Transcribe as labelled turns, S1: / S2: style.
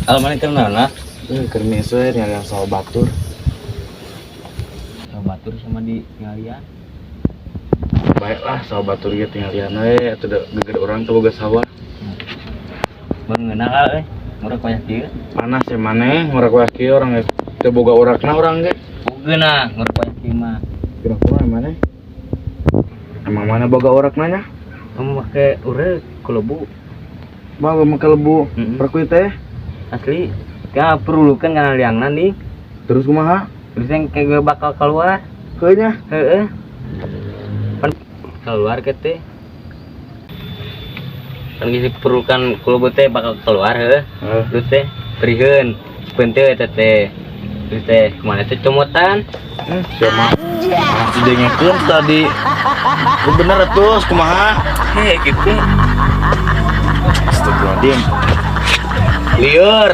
S1: Al, mana keur naon lah?
S2: Eh, keur we yang sawah batur.
S1: Sawah batur sama di ngalian.
S2: Baiklah, sawah batur ge tinggalian we atuh, da geger urang teu boga sawah.
S1: Mengenal euy. Ngurek banyak kieu.
S2: Panas ya maneh ngurek wae kieu, urang ge teu boga urakna urang ge.
S1: Bugeuna ngurek banyak kieu mah.
S2: Kira kumaha maneh? Emang mana boga urakna nya?
S1: Kamu make urek kulebu.
S2: Bawa make lebu.
S1: Heeh.
S2: Perkuy teh.
S1: Asli. Ka perulukan kana liangna nih.
S2: Terus kumaha?
S1: Terus yang kayak gue bakal keluar.
S2: Heunya.
S1: Heeh. Pan keluar ke teh. Kan geus diperlukan kulebu teh bakal keluar, heuh.
S2: Heeh.
S1: Terus teh periheun. Peunteut teh teh. Terus teh kemana teh comotan?
S2: Eh, siapa? Malah didengekeun tadi. Lu bener atuh, kumaha?
S1: Heh, gitu.
S2: Astagfirullahaladzim.
S1: Lieur.